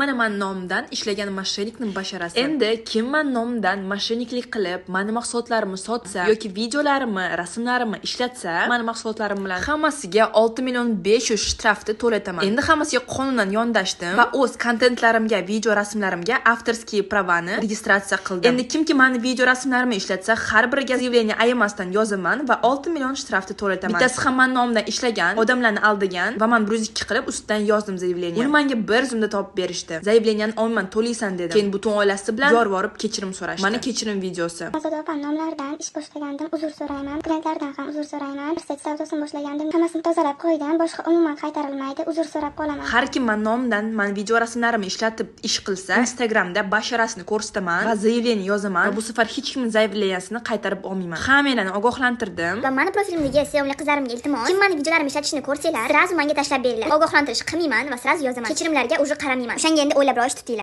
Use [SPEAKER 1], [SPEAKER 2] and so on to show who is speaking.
[SPEAKER 1] Mana man nomimdan ishlagan мошенник ni basharasi. Endi kim man nomimdan мошенник lik qilib, mani mahsulotlarimni sotsa yoki videolarimni, rasmlarimni ishlatsa, mani mahsulotlarim bilan hammasiga 6 million 500 штраф ni to'lataman. Endi hammasiga qonunan yondashdim va o'z kontentlarimga, video rasmlarimga авторский права ni registratsiya qildim. Endi kimki mani video rasmlarimni ishlatsa, har biriga заявление ayamasdan yozaman va 6 million штраф ni to'lataman. Bittasi ham mani nomimdan ishlagan, odamlarni aldagan va man 102 qilib ustidan yozdim заявление. Uni menga bir zumda topib berishdi. Заявление ni olman, to'laysan dedim. Keyin butun oilasi bilan yorvorib kechirim so'rashdi. Mana kechirim videosi.
[SPEAKER 2] Ozoda opam nomlaridan ish boshlagandim, uzr so'rayman. Klientlardan ham uzr so'rayman. Set savdosini boshlagandim. Hammasini tozalab qo'ydim. Boshqa umuman qaytarilmaydi. Uzr so'rab qolaman.
[SPEAKER 1] Har kim mani nomimdan mani video rasmlarimni ishlatib ish qilsa, Instagramda basharasini ko'rsataman va заявление yozaman va bu safar hech kimning заявление sini qaytarib olmayman. Hammanglarni ogohlantirdim.
[SPEAKER 3] Va mani profilimdagi sevimli qizlarimga iltimos, kim mani videolarimni ishlatishini ko'rsanglar, сразу menga tashlab beringlar. Ogohlantirish qilmayman va сразу yozaman. Kechirimlarga уже qaramayman. O'shanga endi o'ylab ish tutinglar.